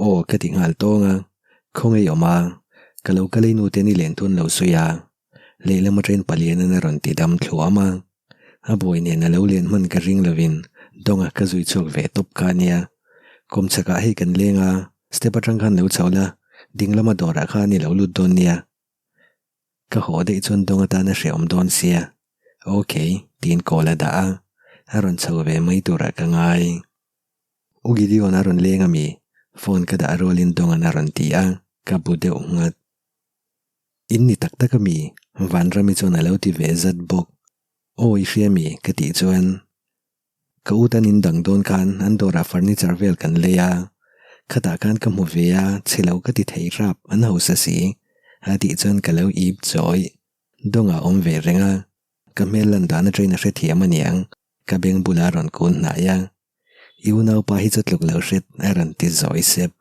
Aw ka ti nghal tawng a, khawngaih awm a, ka lo kal ei nu te ni len thun lo sawi a, lehlam atangin palian in a rawn ti dam thluam a, a buai nen a lo len hman ka ring lovin dawnga ka zui chhuak ve tawp kha ania, kawm chhakah hei kan leng a, step atang khan lo chho la, ding lama dawrah khan i lo lut dawn nia. Ka haw daih chuan dawng atana hrehawm dawn sia. Ok, tiin call a dah a, a rawn chho ve mai turah ka ngai. U Gideon a rawn leng ami? Phone ka dah rualin dawngan a rawn ti a, ka bu deuh nghat. In ni tak tak ami? Vanrami chuan a lo ti ve zat bawk. Aw i hria mi? Ka tih chuan. Ka u tan in dang dawn khan an dawrah furniture vel kan lei a, khatah khan ka hmu ve a, chhe lo ka ti thei rap, an hausa si, a tih chuan ka lo ip chawi. Dawngah awm ve reng a, ka hmel lan dan atangin a hrethiam aniang, ka beng bulah a rawn kun hnai a. I unaupa hi chu tluk lo hret a rawn ti zawi sep,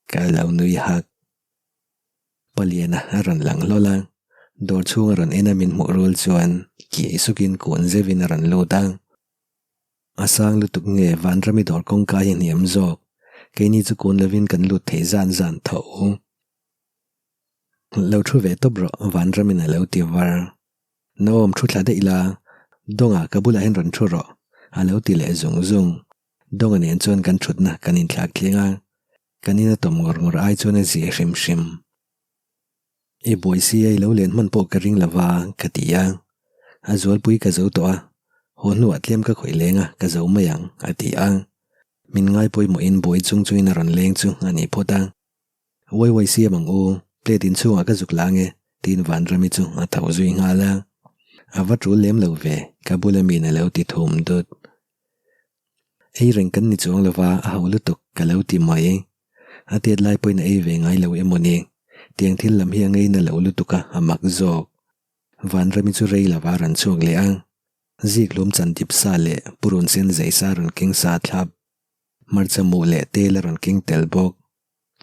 ka lo nui hak. Paliana a rawn lang hlawl a, dawr chhung a rawn en a min hmuh rual chuan kiai sukin kun zeuhin a rawn lut a. A sang lutuk nge Vanrami dawr kawngka hi hniam zawk, keini chu kun lovin kan lut thei zan zan tho. Lo thu ve tawp rawh Vanramin a lo ti var. Naom thu thla daih la, Dawnga ka bulah hian rawn thu rawh a lo ti leh zung zung. Dawnga nen chuan kan thutna kan inthlak thleng a. Kan ina tawm ngawr ngawr ai chuan a zia hrim hrim. I buai si a i lo len hman pawh ka ring lova ka ti a. A zualpui ka zo tawh a, haw hnuah tlem ka khawih leng a ka zo mai ang a ti a. Min ngai pawimawhin buai chung chungin a rawn leng chu a ni phawt a. Uai uai siam ang u, plate inchhungah ka zuk la ange tiin Vanrami chu a tho zui nghal a. A va tul lem lo ve, ka bula miin a lo ti thum dut. Ei reng kan ni chuang lova a ho lutuk ka lo ti mai. A tiat lai pawhin a ei ve ngai lo emaw ni? Tiang thil lam hi a ngeina lo lutuk a, a mak zawk. Vanrami chu rei lova a rawn chhuak leh a. Zik hlum chan dip sa leh purun sen zei sa rawn keng sa thlap. Hmarcha muh leh tel a rawn keng tel bawk.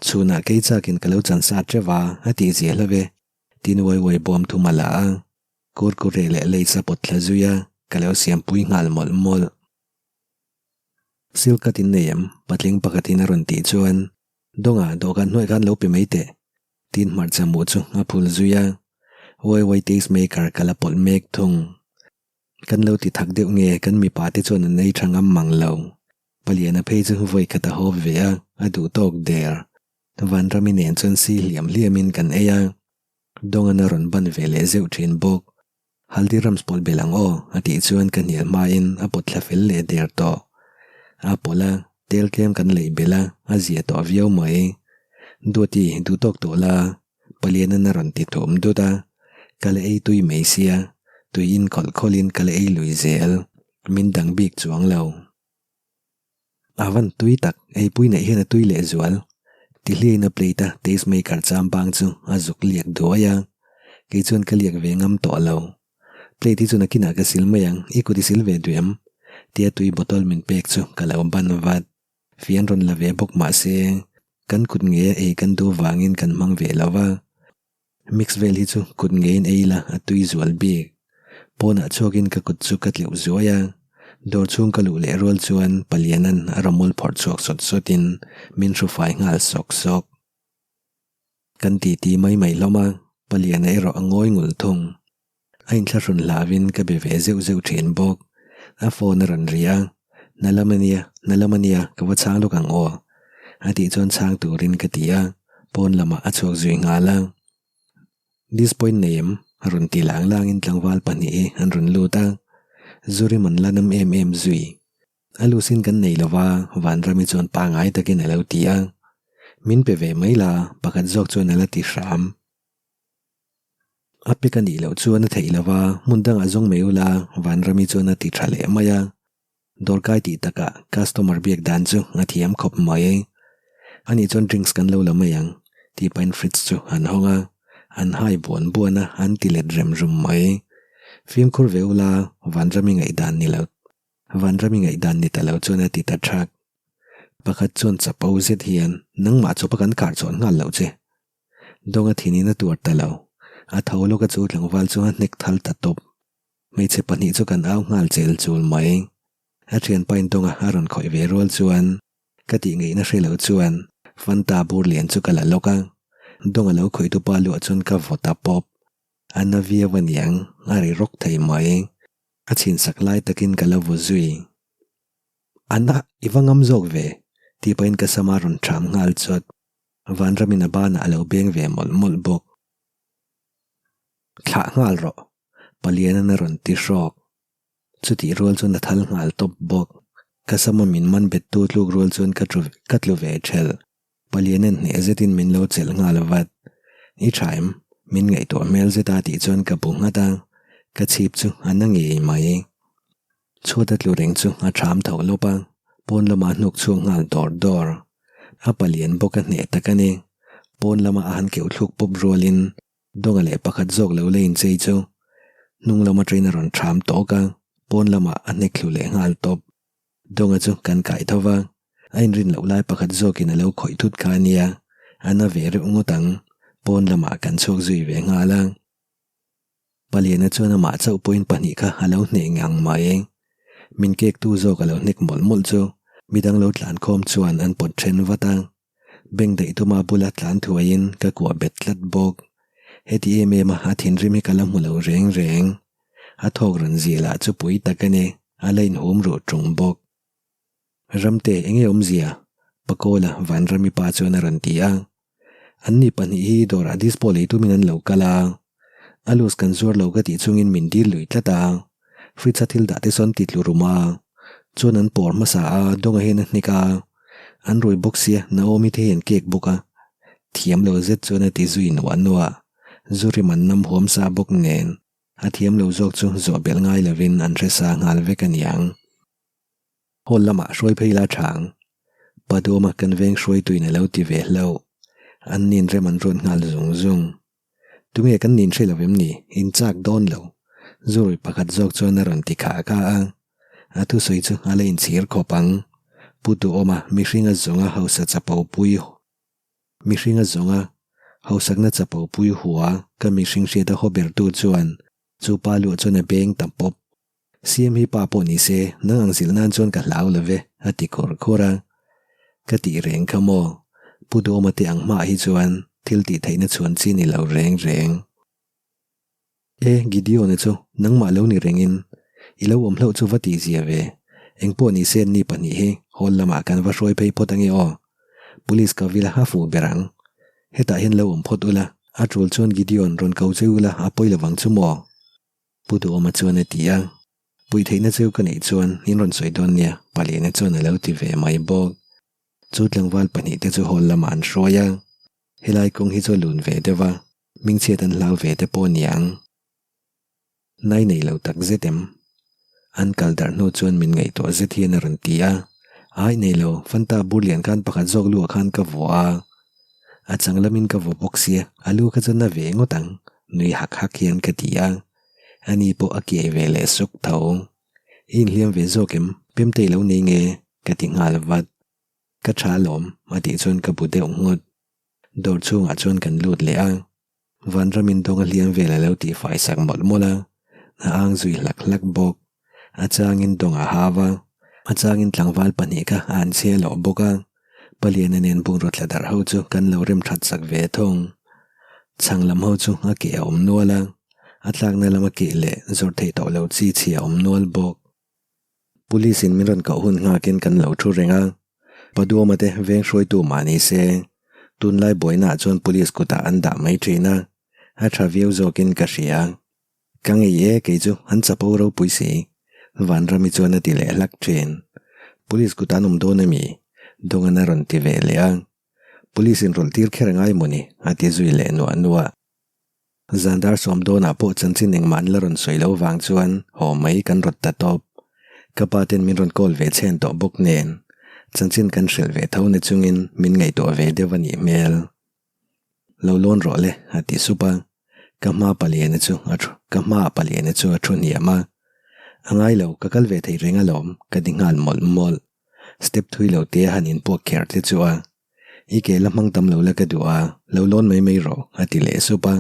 Chhunah kei chakin ka lo chan sa teuh a, a tih zia hlauh e. Tin uai uai bawm thum a la a. Kurkure leh lei sa pawt thla zui a, ka lo siampui nghal mawlh mawlh. Silk ka tin nei em? Patling pakhatin a rawn tih chuan, Dawnga, dawhkan hnuai khan lo pe mai teh. Tin hmarcha mu chu a phul zui a, Uai uai taste maker ka la pawlh mek thung. Kan lo ti thak deuh nge kan mipa te chuan an ei tha ngam mang lo. Paliana phei chu vawi khat a hawp ve a, a duh tawk der. Vanrami nen chuan si hliam hliamin kan ei a, Dawngan a rawn ban ve leh zeuh thin bawk. Haldi rams pawlh belh ang aw, a tih chuan ka hnial hmain a pawt thla fel leh der tawh. A pawlh a, tel tlem kan leih belh a, a zia tawh viau mai. Duati, duh tawk tawh la, Palianan a rawn ti thum dut a. Ka la ei tui mai sia, tui in khawlh khawlhin ka la ei lui zel, min dang bik chuang lo. A van tui tak, eipui neih hian a tui leh zual. Tihliain a plate a taste maker cham bang chu a zuk liak duai a. Kei chuan ka liak ve ngam tawh lo. Plate hi chu nakinah ka sil mai ang, i kut i sil ve duh em? Tia tui bottle min pek chu ka lo ban vat. Fian rawn la ve bawk mah se, kan kut ngei a ei kan duh vangin kan hmang ve lo va. Mix vel hi chu kut ngeiin ei ila a tui zual bik. Pawnah chhuakin ka kut chu ka tleuh zuai a, dawr chhung ka luh leh rual chuan Paliana'n a rawmawl phawrh chhuak sawt sawtin min hru fai nghal sawk sawk. Kan titi mai mai hlawm a, Paliana erawh a ngawi ngul thung. A inthlahrun hlauhin ka be ve zeuh zeuh thin bawk. A phone a rawn ri a, Na lam a nia, na lam a nia, ka va chhang lawk ang aw. A tih chuan chhang turin ka ti a, pawn lamah a chhuak zui nghal a. This point nei em? A rawn ti lang langin tlangval pahnih hi an rawn lut a, Zurim an la nam em em zui. A lusin kan nei lova, Vanrami chuan pangngai takin a lo ti a. Min pe ve mai la, pakhat zawk chuan a la ti hram. A pek a nih loh chuan a theih lova, hmun dangah zawng mai ula, Vanrami chuan a ti tha leh mai a. Dawrkai tih takah customer biak dan chu a thiam khawp mai. Ani chuan drinks kan lo la mai ang tih pahin fridge chu an hawng a, an hai buan buan a, an ti let rem rum mai. Fimkhur ve ula, Vanrami ngaihdan ni lo, Vanrami ngaihdan ni ta lo chuan a ti ta thak. Pakhat chuan chapo zet hian, Nangmah chawpa kan kar chhawn nghal loh che. Dawnga thinin a tuar ta lo. A tho lawka chu tlangval chu a hnek thal ta tawp. Hmeichhe pahnih chu kan au nghal chel chul mai. A thianpain Dawnga a rawn khawih ve rual chuan ka tih ngeihna hre lo chuan Fanta bur lian chu ka la lawk a, Dawnga lo khawihtu pa luah chuan ka vaw ta pawp. A na viau a niang, a ri rawk thei mai. A chhinsak lai takin ka la vaw zui. A na, i va ngam zawk ve, tih pahin ka sama rawn ṭham nghal chawt. Vanramin a banah a lo beng ve mawlh mawlh bawk. Thlah nghal rawh, Paliana'n a rawn ti hrawk. Chutih rual chuan a thal nghal tawp bawk. Ka sama min man bettu tluk rual chuan ka tlu ka tlu ve ṭhelh. Paliana'n hneh zetin min lo chelh nghal vat. I ṭha em? Min ngaihtuah hmel zet a tih chuan ka bu nghat a, ka chhip chu a na ngei mai. Chhuat a tlu reng chu a ṭham tho lawp a, pawn lamah a hnuk chhuak nghal dawr dawr. A palian bawk a hneh tak a ni. Pawn lama a han keuh thluk pawp rualin Dawnga leh pakhat zawk lo la inchei chu hnung lama train a rawn ṭham tawk a, pawn lamah a hnek thlu leh nghal tawp. Dawnga chu kan kai tho va, a inrin loh lai pakhat zawkin a lo khawih thut kha a nia, a na ve reuh ngawt ang, pawn lamah kan chhuak zui ve nghal a. Paliana chuan amah chauh pawhin pahnih kha a lo hneh ngang mai. Min kek tu zawk a lo hnek mawlh mawlh chu midang lo tlankhawm chuan an pawt then vat a. Beng daih tuma bula tlan thuaiin ka kuah bet tlat bawk. Heti em em a a thinrim hi ka la hmu lo reng reng. A thawk rawn zia lah chu pui tak a ni, a la inhum ruh ṭung bawk. Ramte enge awmzia? Pakawla Vanrami pa chuan a rawn ti a. Anni pahnih hi dawrah dispo lei tumin an lo kal a. A lus kan zuar lo ka tih chungin min dil lui tlat a. Fridge a thil dah te sawn ti tlu rum a. Chuan an pawr hmasa a, dawnga hian a hnek a. An rui bawk sia, Naomi te hi an kek bawk a. Thiam lo zet chuan a ti zui nuah nuah. Zu rim an nam huam sa bawk nen. A thiam lo zawk chu zawh belh ngai lovin an hre sa nghal vek a niang. Hall lamah hruai phei la chang. Paduama kan veng hruaituin a lo ti ve hlauh. An nin rem an ruat nghal zung zung. Tunge kan nin hre lo em ni? In chak dawn lo. Zurui pakhat zawk chuan a rawn ti khah kha a. A thusawi chu a la inchhir khawp ang. Pu Duhawma mihringa zawnga hausa chapo pui mihringa zawnga hausakna chapo pui hua ka mihring hriata haw bertu chuan chu pa luah chuan a beng ta pawp. Siam hi pa pawh ni se, nang ang zilh nan chuan ka hlau lo ve, a ti khur khur a. Ka tih reng kha maw? Pu Duhawma te ang hmaah hi chuan thil tih theihna chhuan chi ni lo reng reng. E, Gideon-a chu nangmah lo ni rengin i lo awm hlauh chu va tih zia ve. Engpawh ni se anni pahnih hi hall lamah kan va hruai phei phawt ange aw. Police ka vil a fuh ber ang. Hetah hian lo awm phawt ula, a tul chuan Gideon rawn ko che ula a pawi lovang chu maw? Pu Duhawma chuan a ti a, Puih theihna cheu ka neih chuan in rawn sawi dawn nia, Paliana chuan a lo ti ve mai bawk. Chu tlangval pahnih te chu hall lamah an hruai a, helai kawng hi chu a lun ve deuh a, hmingchhiat an hlau ve te pawh niang. Nai nei lo tak zet em? An kal darh hnu chuan min ngaihtuah zet hian a rawn ti a, Ai nei lo, Fanta bur lian khan pakhat zawk luah khan ka vuah a, a chang lamin ka vaw bawk sia, a lu kha chu na ve ngawt ang. Nui hak hak hian ka ti a, ani pawh a kiai ve leh suk tho. I inhliam ve zawk em? Pemtei lo nei nge? ka ti nghal vat. Ka tha alawm, a tih chuan ka bu deuh nghut. Dawr chhungah chuan kan lut leh a, Vanramin dawng a hliam vel a lo tihfai sak mawlh mawlh a, a ang zui hlak hlak bawk. A changin dawng a hau a, a changin tlangval pahnih kha a an chhia lawh bawk a, Paliana nen bungraw tla darh ho chu kan lo rem that sak ve thung. Chhang lam ho chu a keh a awm nual a, a tlakna lama keh leh zawrh theih tawh lo chi chhi a awm nual bawk. Police in min rawn koh hun nghakin kan lo thu reng a, Paduama te veng hruaitu mah ni se, tunlai buainaah chuan police kutah an dah mai thin a, a tha viau zawkin ka hria. Ka ngei e kei chu an chapo ropui si. Vanrami chuan a ti leh hlak thin. Police kut an awm dawn a mi? Dawngan a rawn ti ve leh a. Police in rawlh tir kher angai maw ni? A ti zui leh nuah nuah. Zan dar sawm dawnah pawh chanchin engmah an la rawn sawi lo vang chuan haw mai kan rawt ta tawp. Ka pa ten min rawn call ve chhen tawh bawk nen chanchin kan hrilh ve tho na chungin min ngaihtuah ve deuh a nih hmel. Lo lawn rawh le, a ti sup a. Ka hma paliana chu a thu, ka hma paliana chu a thu hniam a. A ngai lo, ka kal ve thei reng alawm, ka ti nghal mawlh mawlh. Step thui lo te a han inpuak kher te chu a. I ke la hmang tam lo la ka duh a, lo lawn mai mai rawh, a ti leh sup a.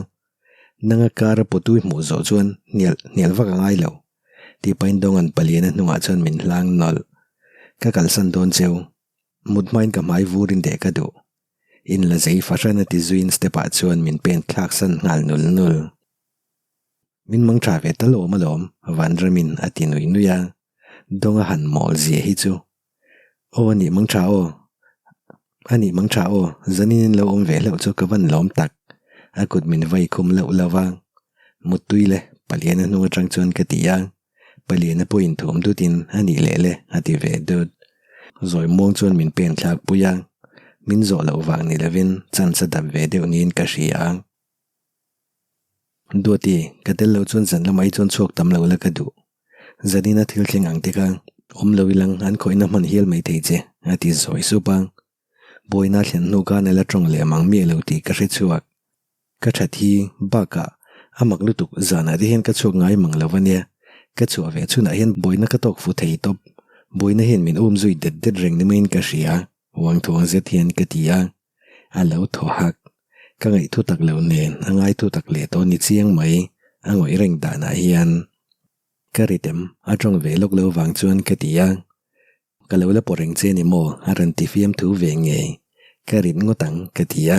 Nanga kar a pawtui hmuh zawh chuan hnial hnial vak a ngai lo. Tih pahin Dawnga'n paliana hnungah chuan min hlang nawlh. Ka kalsan dawn cheu. Mut hmain ka hmai vurin deh ka duh. In la zei fahran a ti zuiin step ah chuan min pen thlak san nghal nul nul. Min mang tha ve ta lawm alawm, Vanramin a ti nui nui a. Dawnga han mawl zia hi chu. Aw a nih mang tha aw. A nih mang tha aw, zanin in lo awm ve hlauh chu ka van lawm tak. A kut min vai khum loh lo va. Muttui le, Paliana hnung atang chuan ka ti a. Paliana pawhin thawm dutin a nih leh le a ti ve dut. Zawi muang chuan min pen thlak pui a. Min zawh loh vang ni lovin chance a dap ve deuh niin ka hria. Duati, ka tel lo chuan zan lamah hi chuan chhuak tam lo la ka duh. Zanina thil thleng ang te kha awm lo ilang an khawihna hman hial mai thei che, a ti zawi sup a. Buaina thlen hnu khan a la tawng leh mang miah lo tih ka hre chhuak. Ka that hi bakah a mak lutuk zanah te hian ka chhuak ngai mang lo ania. Ka chhuah ve chhunah hian buaina ka tawk fu thei tawp. Buaina hian min um zui det det reng ni maiin ka hria, uang thuang zet hian ka ti a. A lo thaw hak. Ka ngaih thu tak lo nen a ngai thu tak leh tawh ni chiang mai a ngawih reng danah hian. Ka ritem a tawng ve lawk lo vang chuan ka ti a. Ka lo la pawh reng che ni maw a rawn ti fiam thu ve ngei. Ka rit ngawt ang ka ti a.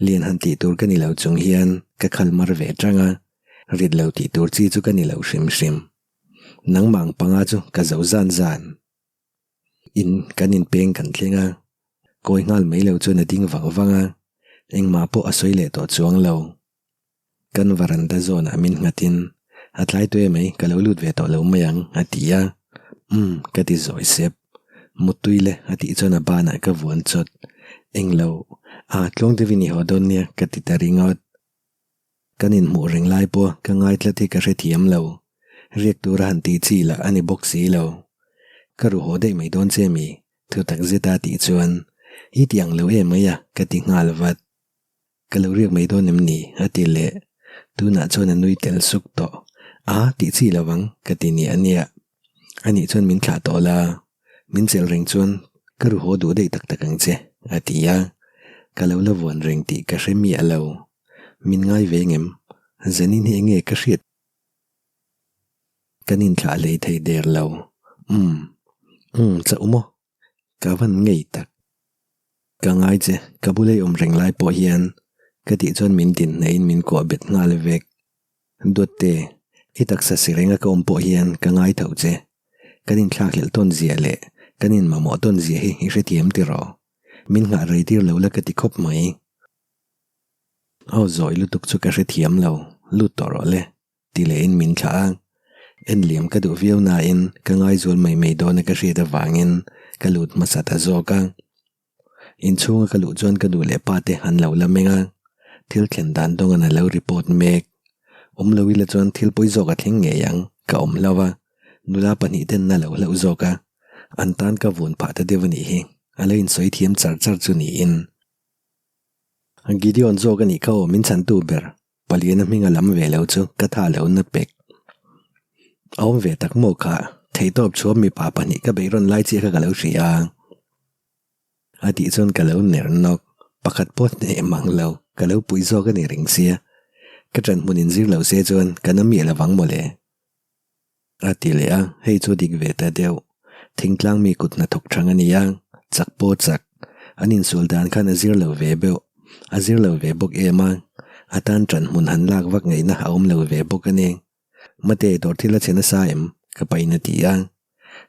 Lian han tih tur ka ni lo chung hian ka khal mar ve tang a. Rit lo tih tur chi chu ka ni lo hrim hrim. Nangmah ang panga chu ka zo zan zan. In kan inpeng kan thleng a, kawi nghal mai lo chuan a ding vang vang a, engmah pawh a sawi leh tawh chuang lo. Kan varanda zawnah min nghatin, A tlai tawh em mai, ka lo lut ve tawh lo mai ang, a ti a. Umm, ka ti zawi sep. Muttui le, a tih chuan a banah ka vuan chawt. Englo, a tluang deuhin i haw dawn nia, ka ti ta ringawt. Kan inhmuh reng lai pawh ka ngai tlat hi ka hrethiam lo. Riak tura han tih chi lah a ni bawk si lo. Ka ru haw daih mai dawn che mi? Thu tak zeta tih chuan, I ti ang lo em mai a, ka ti nghal vat. Ka lo riak mai dawn em ni? a ti leh. Tunah chuan a nui tel suk tawh. A, tih chi lo ang, ka ti niah niah. Anih chuan min thlah tawh la, min chelh reng chuan ka ru haw duh daih tak tak ang che, a ti a. Ka lo la vuan reng tih ka hre miah lo. Min ngai ve ngem? Zanin hi enge ka hriat? Kan inthlah hlei thei der lo. Umm. Umm chauh maw? Ka van ngei tak. Ka ngai che, ka bula i awm reng lai pawh hian ka tih chuan min din hnaihin min kuah bet nghal vek. Duatte, i taksa si renga ka awm pawh hian ka ngai tho che. Kan inthlakhlelh tawn zia leh kan inmamawh tawn zia hi i hrethiam tiraw? Min nghah rei tir lo la ka ti khawp mai. Aw zawi lutuk chu ka hrethiam lo, lut tawh rawh le, ti lehin min thlah a. En liam ka duh viau nain ka ngaizual mai mai dawna ka hriat avangin ka lut hmasa ta zawk a. Inchhunga ka luh chuan ka nu leh pa te an lo la meng a, thil thlen dan dawngan a lo report mek. Awm lo ila chuan thil pawi zawk a thleng ngei ang, ka awm hlauh a, nula pahnih ten a lo hlauh zawk a, an tan ka vun phah ta deuh a nih hi, a lo insawi thiam char char chu niin. Gideon zawk a nih kha aw min chhantu ber, Paliana hming a lam ve lo chu ka tha lo na pek. A awm ve tak maw kha, theihtawp chhuam mipa pahnih ka beih rawn lai chiah kha ka lo hria a. A tih chuan ka lo ner nawk, pakhat pawh hneh mang lo, ka lo puih zawk a ni reng sia. Ka ṭan hmun inzir lo se chuan ka na miah lovang mawle. A ti leh a, hei chu dik ve ta deuh. Thingtlang mi kut hnathawk thang a ni a, chak pawh chak. An insual dan khan a zir lo ve beuh. A zir lo ve bawk em a, a tan ṭan hmun han lak vak ngaihna a awm lo ve bawk a ni. Mate, dawr thil a chhe nasa em? Ka pain a ti a.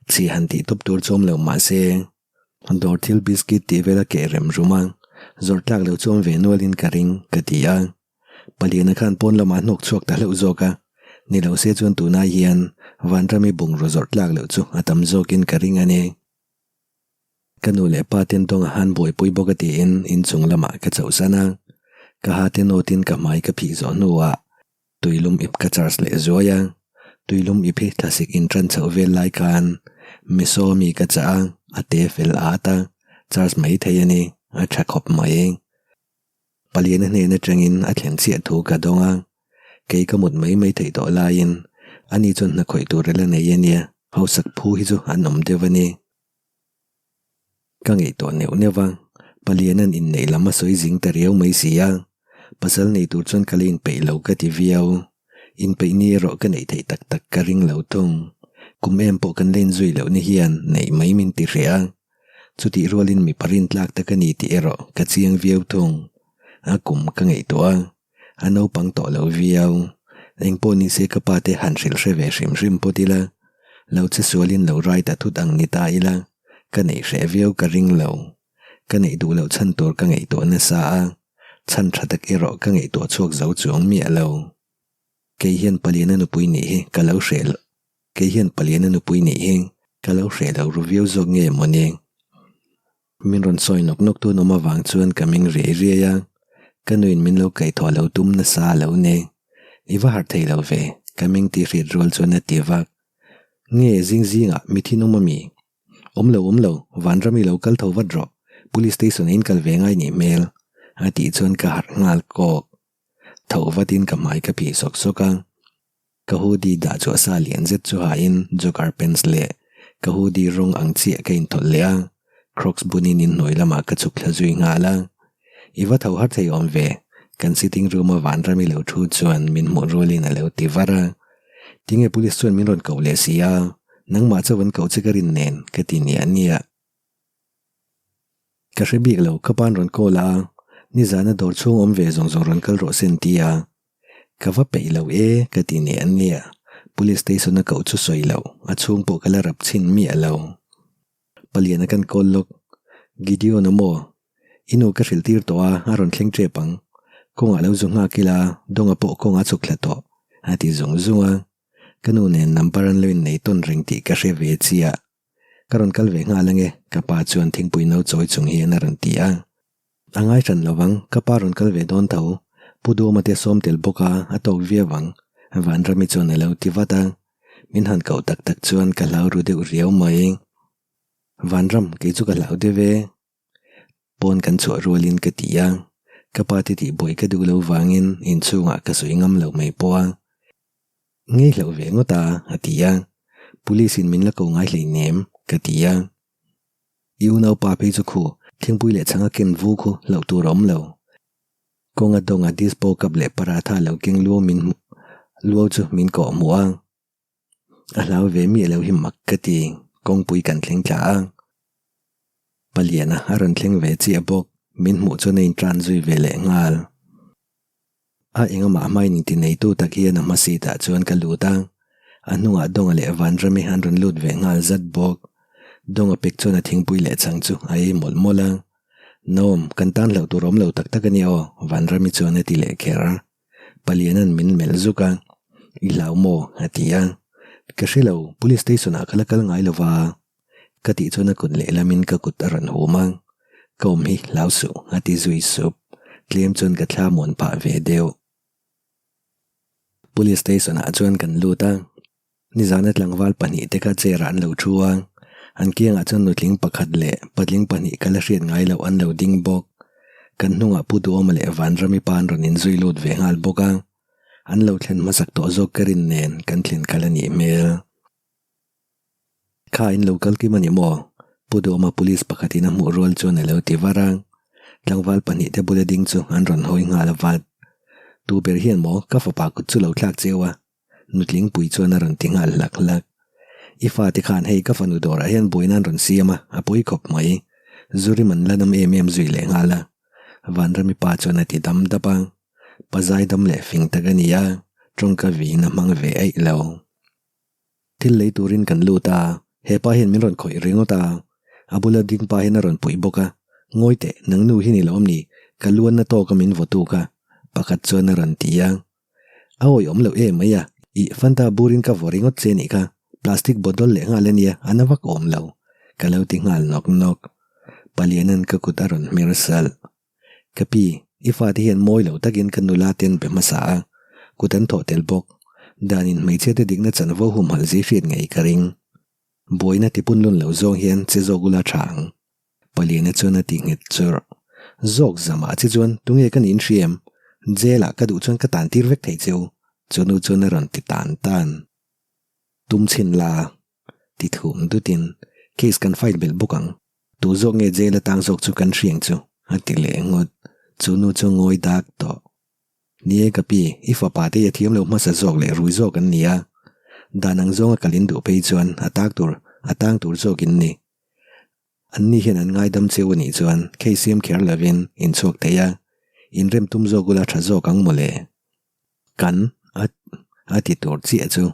Chhi han tih tawp tur chu awm lo mah se, dawr thil biscuit tih vel a keh rem rum a, zawrh tlak lo chu awm ve nualin ka ring, ka ti a. Paliana khan pawn lamah hnawk chhuak ta hlauh zawk a, ni lo se chuan tunai hian Vanrami bungraw zawrh tlak loh chu a tam zawkin ka ring a ni. Ka nu leh pa ten tawnga han buaipui bawk a tiin inchung lamah ka chauhsan a, ka ha te nawtin ka hmai ka phih zawh hnuah tuilum ip ka charge leh zuai a, tuilum ip hi thlasik intan chhoh vel lai khan Misawmi ka chah a, a te fel at a, charge mai thei a ni, a tha khawp mai. Paliana hnen atangin a thlen chiah thu ka dawng a, kei ka mut mai mai theih tawh laiin ani chuan hna khawih tur a la nei a nia, hausak phu hi chu an awm deuh a ni. Ka ngaihtuah neuh neuh a, Paliana'n inneih lam a sawi zing ta riau mai si a, pasal nei tur chuan ka la inpeih lo ka ti viau. Inpeih ni erawh ka neih theih tak tak ka ring lo thung. Kum em pawh kan la inzui loh ni hian neih mai min ti hreh a. Chutih rualin mipa rintlak tak a ni tih erawh ka chiang viau thung. A kum ka ngaihtuah a, a naupang tawh lo viau. Engpawh nise ka pa te han hrilh hre ve hrim hrim pawt ila, lo che sualin lo rai ta thut ang ni ta ila, ka neih hreh viau ka ring lo. Ka neih duh loh chhan tur ka ngaihtuah nasa a, chhan tha tak erawh ka ngaihtuah chhuak zo chuang miah lo. Kei hian Paliana nupui nih hi ka lo hreh lo. Kei hian Paliana nupui nih hi ka lo hreh lo ru viau zawk nge maw ni? Min rawn sawi nawk nawk tun awm avang chuan ka ming riai riai a, ka nuin min lo kaihthawh lo tum nasa a lo ni. I va harh thei lo ve, ka ming tih hriat rual chuan a ti vak. Nge zing zingah mi thinawm a mi? Awm lo awm lo, Vanram i lo kal tho vat rawh, Police station ah in kal ve ngai nih hmel, a tih chuan ka harh nghal kawk. Tho vatin ka hmai ka phih sawk sawk a. Ka hoodie dah chu a sa lian zet chu hain jogger pants leh ka hoodie rawng ang chiah ka inthawlh leh a, crocs bunin inhnuai lamah ka chhuk thla zui nghal a. I va tho har thei awm ve, kan sitting room a Vanrami lo thu chuan min hmuh rualin a lo ti var a. Tinge police chuan min rawn koh leh si a, nangmah chauh an koh che ka rin nen ka ti niah niah. Ka hre bik lo, ka pa'n rawn call a, nizana dawr chhung awm ve zawng zawng rawn kal rawh se an ti a. Ka va peih lo e, ka ti nih an nia, Police station a koh chu sawi loh, a chhung pawh ka la rap chhin miah lo. Paliana kan call lawk, Gideon a maw? I nu ka hrilh tir tawh a, a rawn thleng tep ang. Kawngah lo zu nghak ila, Dawnga pawh kawngah a chhuk thla tawh, a ti zung zung a. Ka nu nen number an lo innei tawn reng tih ka hre ve chiah. Ka rawn kal ve nghal ange, ka pa chuan thingpui no chawi chung hian a rawn ti a. A ngai hran lo vang, ka pa rawn kal ve dawn tho. Pu Duama te sawm tel bawk a, a tawk viau ang, Vanrami chuan a lo ti vat a. Min han koh tak tak chuan ka hlau ru deuh riau mai. Vanram, kei chu ka hlau deuh e. Pawn kan chhuah rualin ka ti a, ka pa te tihbuai ka duh lo vangin inchhungah ka sawi ngam lo mai pawh a. Ngei hlauh ve ngawt a, a ti a. Police in min la ko ngai hleinem, ka ti a. I unaupa phei chu khu, thingpui leh chhanga ken vu khu hlauh tur a awm lo. Kawnga dawnga dispo cup leh paratha lo keng luau min hmuh luau chu min kawh hmuh a. A hlau ve miah lo hi mak ka ti, kawngpui kan thleng thla a. Paliana a rawn thleng ve chiah bawk, min hmuh chuan a intan zui ve leh nghal. A engamah hmain inti neitu tak hian a hma seat ah chuan ka lut a, a hnungah Dawnga leh Vanrami an rawn lut ve nghal zat bawk. Dawnga pek chuan a thingpui leh chhang chu a ei mawlh mawlh a. Naom, kan tan hlauh tur awm lo tak tak a nia aw, Vanrami chuan a ti leh kher. Paliana'n min melh zuk a, I hlau maw? a ti a. Ka hre lo, Police station ah ka la kal ngai lo va. Ka tih chuan a kut lehlamin ka kut a rawn hum a, Ka awm hi hlau suh a ti zui sup. Tlem chuan ka thla muan phah ve deuh. Police station ah chuan kan lut a, nizana tlangval pahnihte kha chair ah an lo thu a, an kiangah chuan nutling pakhat leh patling pahnih ka la hriat ngai loh an lo ding bawk. Kan hnungah Pu Duhawma leh Vanrami pa an rawn inzui lut ve nghal bawk a, an lo thlen hmasak tawh zawk ka rin nen kan thlen kal a nih hmel. Kha in lo kal kim a ni maw? Pu Duhawma police pakhatin a hmuh rual chuan a lo ti var a. Tlangval pahnih te bula ding chu an rawn hawi nghal a vat. Tu ber hian maw ka fapa kut chu lo thlak cheu a? Nutling pui chuan a rawn ti nghal hlak hlak. I fate khan hei ka fanu dawrah hian buaina an rawn siam a, a pawi khawp mai. Zurim an la nam em em zui leh nghal a. Vanrami pa chuan a ti dam dap a. Pa zaidam leh fing tak a ni a, tawngka vin a hmang ve eih lo. Thil lei turin kan lut a, he pa hian min rawn khawih ringawt a, a bula ding pa hian a rawn puih bawk a, Ngawi teh, nang nu hi ni lo awm ni, ka luanna tawka min vaw tuk a, pakhat chuan a rawn ti a. A awih awm loh em mai a, ih Fanta burin ka vaw ringawt che nih kha, plastic bottle leh nghal a nia, a na vak awm lo, ka lo ti nghal nawk nawk. Paliana'n ka kut a rawn hmer salh. Ka pi, i fate hian mawi lo takin ka nula ten be hmasa a, kut an thawh tel bawk. Danin hmeichhia te dikna chanvo humhalh zi hriat ngei ka ring. Buaina tipun lun lo zawng hian che zawk ula tha ang. Paliana chuan a ti nghet churh. Zawk zamah che chuan tunge ka niin hria em? Jail ah ka duh chuan ka tan tir vek thei cheu, chunu chuan a rawn ti tan tan. Tum chhin la, ti thum dutin case kan file belh bawk ang. Tu zawk nge jail atang zawk chu kan hriang chu a ti leh ngawt. Chu nu chu ngawi dak tawh. Ni e ka pi, i fapa te hi a thiam lo hmasa zawk leh rui zawk an ni a. Dan ang zawnga kal in duh phei chuan a tak tur, a tang tur zawk in ni. Anni hian an ngaidam cheu a nih chuan case siam kher lovin in chhuak thei a, inrem tum zawk ula tha zawk ang mawle. Kan a a ti tur chiah chu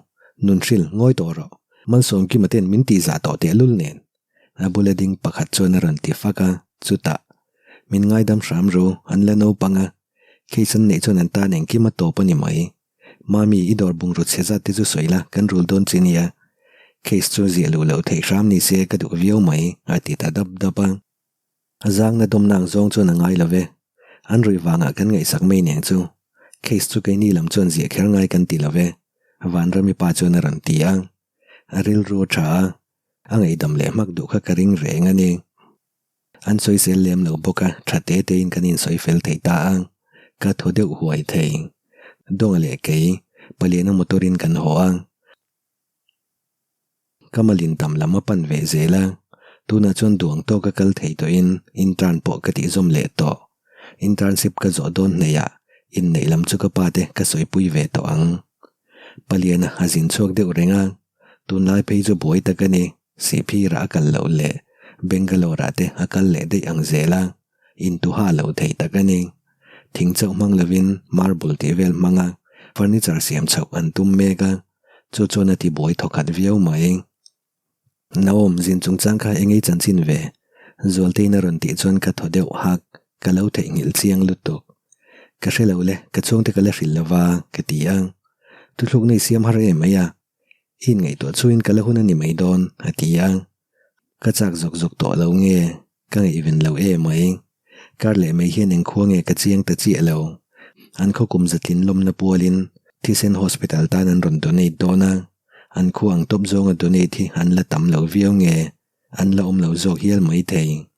Nunhril ngawi tawh rawh. Malsawmkima ten min tihzah tawh tehlul nen. A bula ding pakhat chuan a rawn ti fak a, chutah min ngaidam hram ru an la naupang a, case an neih chuan an tan engkim a tawp a ni mai. Mami, i dawr bungraw chhe zat te chu sawi la, kan rul dawn che nia. Case chu ziah luh loh theih hram ni se ka duh viau mai, a ti ta dap dap a. A zangna dawmna ang zawng chuan a ngai lo ve. An ruih vangah kan ngaihsak mai neng chu. Case chu keini lam chuan ziah kher ngai kan ti lo ve, Vanrami pa chuan a rawn ti a. A rilru a tha a, a ngaihdam leh hmak duh kha ka ring reng a ni. An sawisel lem lo bawk a, tha te tein kan insawi fel thei ta a, ka thaw deuh huai thei. Dawnga leh kei, paliana motor-in kan haw a. Ka malin tam lam a pan ve zel a, tunah chuan duang tawka kal thei tawhin intern pawh ka tihzawm leh tawh. Internship ka zawh dawn hnaihah inneih lam chu ka pa te ka sawipui ve tawh ang. Paliana a zin chhuak deuh reng a, tunlai phei chu buai tak a ni. Sihphirah a kal loh leh Bangalore-ah te a kal leh daih ang zel a, intuha lo thei tak a ni. Thing chauh hmang lovin marble tih vel hmanga furniture siam chhoh an tum mek a, chu chuan a tibuai thawkhat viau mai. Naom, zin chungchang kha engei chanchin ve? Zualtein a rawn tih chuan ka thaw deuh hak, ka lo theihnghilh chiang lutuk. Ka hre lo le, ka chhungte ka la hrilh lova, ka ti a. Thuthlukna i siam har em mai a, I inngaihtuah chhuin ka la hun a ni mai dawn, a ti a. Ka chak zawk zawk tawh lo nge, ka ngaihven lo e mai. Kar leh mai hian engkhua nge ka chiang ta chiah lo. An khaw kum zatlin lawmna pualin thisen hospital tan an rawn donate dawn a, an khua ang tawp zawnga donate hi an la tam lo viau nge, an la awm lo zawk hial mai thei.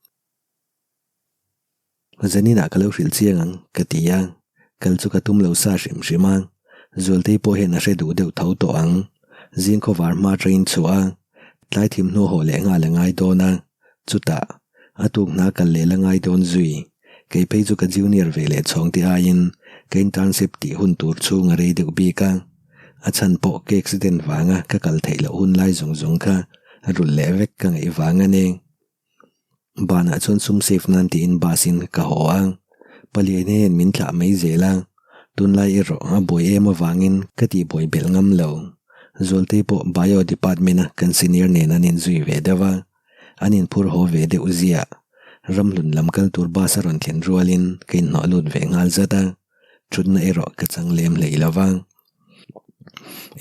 Zaninah ka lo hrilh chiang ang, ka ti a. Kal chu ka tum lo sa hrim hrim a. Zualtei pawh hian a hre duh deuh tho tawh ang. Zing khawvar hma atangin chhuah a, tlai thim hnu haw leh nghal a ngai dawn a. Chutah, a tuk hna kal leh la ngai dawn zui. Kei phei chu ka junior ve leh chhawng te aiin ka internship tih hun tur chhung a rei deuh bik a. A chhan pawh ka accident vanga ka kal theih loh hun lai zawng zawng kha rulh leh vek ka ngaih vang a ni. Banah chuan sum save nan tiin bus in ka haw a, palian hian min thlah mai zel a, tunlai erawh a buai em avangin ka tihbuai belh ngam lo. Zualtei pawh Bio department a kan senior nen an inzui ve deuh a, an inphur haw ve deuh ziah. Ramhlun lam kal tur bus a rawn thlen rualin ka inhnawh lut ve nghal zat a, thutna erawh ka chang lem hlei lo va.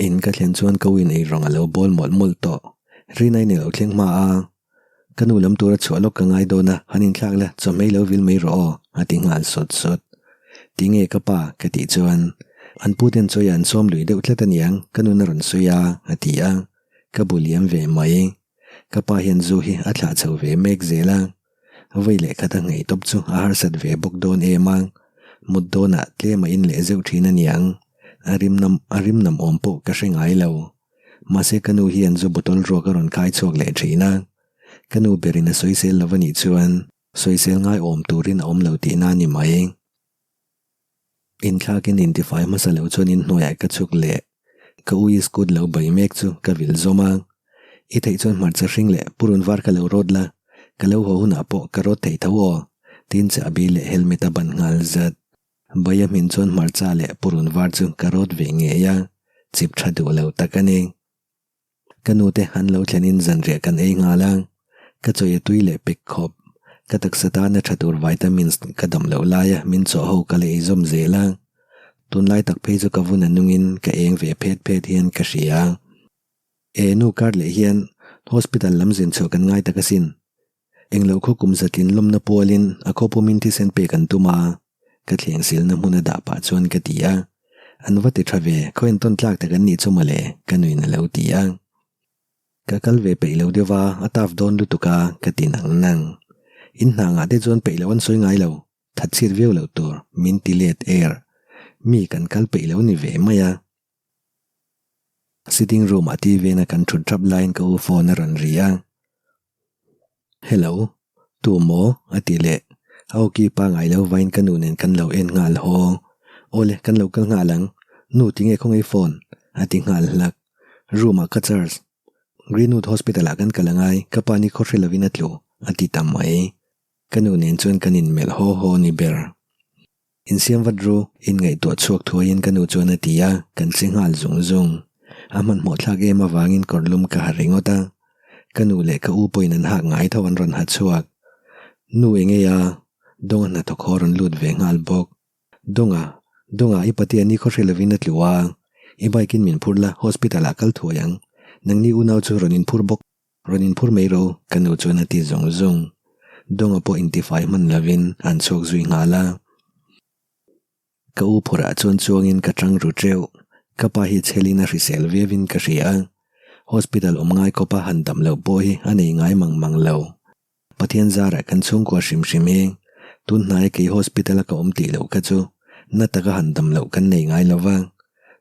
In ka thlen chuan ka win eirawng a lo bawl mawlh mawlh tawh, Rina in ilo thleng hma a. Ka nu lam tura chhuah lawk ka ngai dawn a, han inthlak la, chawhmei lo vil mai rawh aw, a ti nghal sawt sawt. Tinge ka pa? ka tih chuan, An pu ten chawi an sawm lui deuh tlat aniang, ka nun a rawn sawi a, a ti a, ka bu liam ve mai. Ka pa hian zu hi a thlah chho ve mek zel a, vawi leh khat a nghei tawp chu a harsat ve bawk dawn em a, mut dawnah tlem a in leh zeuh thin aniang, a rim nam a rim nam awm pawh ka hre ngai lo. Mahse ka nu hian zu bottle ruak a rawn khai chhuak leh thin a, ka nu berin a sawisel lo a nih chuan sawisel ngaiawm turin a awm lo tihna a ni mai. Inthlakin intifai hmasa lo chuan inhnuaiah ka chhuk leh ka ui scoot lo bai mek chu ka vil zawm a, I theih chuan hmarcha hring leh purun var ka lo rawt la, ka lo haw hunah pawh ka rawt thei tho aw, tin chahbi leh helmet a ban nghal zat. Baia hmin chuan hmarcha leh purun var chu ka rawt ve ngei a, chip tha duh lo tak a ni. Ka nute an lo thlenin zanriah kan ei nghal a, ka chawi a tui leh pek khawp. Ka taksa tana tha tur vitamins ka dam loh laia min chawh ho ka la ei zawm zel a, tunlai tak phei chu ka vun a nungin ka eng ve phet phet hian ka hria. E nu kar leh hian hospital lam zin chhuah kan ngai tak asin. Englo khaw kum zatlin lawmna pualin a khaw pumin thisen pek an tum a, ka thleng silna hmun a dah pah chuan ka ti a, an va ti tha ve, khaw entawn tlak tak an nih chu mawle, ka nuin a lo ti a. Ka kal ve peih lo deuh a, a taf dawn lutuk a, ka ti nang nang. In hna ngah te chuan peih loh an sawi ngai lo, that chhiat viau loh tur, min ti let er. Mi kan kal peih lo ni ve mai a. Sitting room ah TV na kan thut thap laiin ka u phone a rawn ri a. Hello, tu maw? a ti leh. A awki pangai lo vain ka nu nen kan lo en nghal haw. Awle, kan lo kal nghal ang. Nu tinge khawngaih phone? a ti nghal hlak. Room ah ka charge. Greenwood Hospital ah kan kal angai, ka pa ni khaw hre lovin a tlu. a ti ta mai. Ka nu nen chuan kan inmelh haw haw ni ber. Insiam vat ru, inngaihtuah chhuak thuaiin ka nu chuan a ti a, kan che nghal zung zung. A hmanhmawh thlak em avangin kawrlum ka ha ringawt a. Ka nu leh ka u pawhin an hak ngai tho an rawn ha chhuak. Nu eng ei a, Dawnga hnathawk haw rawn lut ve nghal bawk. Dawnga, Dawnga i patea ni khaw hre lovin a tlu a, i bike in min phur la, hospital ah kal thuai ang. Nangni unau chu rawn inphur bawk. Rawn inphur mai ro, ka nu chuan a ti zung zung. Dawnga pawh intifai hman lovin an chhuak zui nghal a. Ka u phurah chuan chuangin ka tang ru teuh. Ka pa hi chhelin a hrisel viauin ka hria a. Hospital awm ngai kawpa han dam loh pawh hi a nei ngai mang mang lo. Pathian zarah kan chhungkua hrim hrim e. Tun hnaia kei hospital a ka awm tih loh kha chu na taka han dam loh kan nei ngai lo va.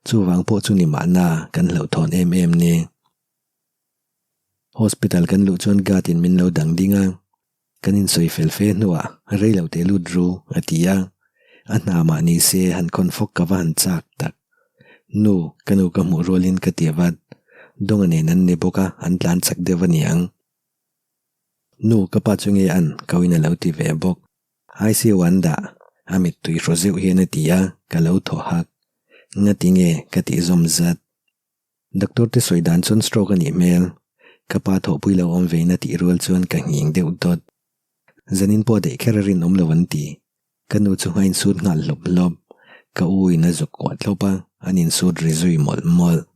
Chuvang pawh chu ni mahna kan hlauhthawn em em ni. Hospital kan luh chuan guard in min lo dang ding a. Kan insawi fel fe hnuah rei lo teh lut ru a ti a. A hna mah ni se han khawn fawk ka va han chak tak. Nu, ka nu ka hmuh rualin ka ti vat. Dawnga nen an ni bawk a, an tlan chak deuh a niang. Nu, ka pa chu nge an? Ka uin a lo ti ve bawk. ICU an dah, a mittui hraw zeuh hian a ti a, ka lo thaw hak. Ngati nge ka tih zawm zat. Doctor te sawi dan chuan stroke a nih hmel. Ka pa thawhpui lo awm vein a tih rual chuan ka nghing deuh dawt. Zanin pawh daih kher a rinawm lo an ti. Ka nu chu a insut nghal hlawp hlawp. Ka u in a zuk kuah thlawp a, an insut ri zui mawlh mawlh.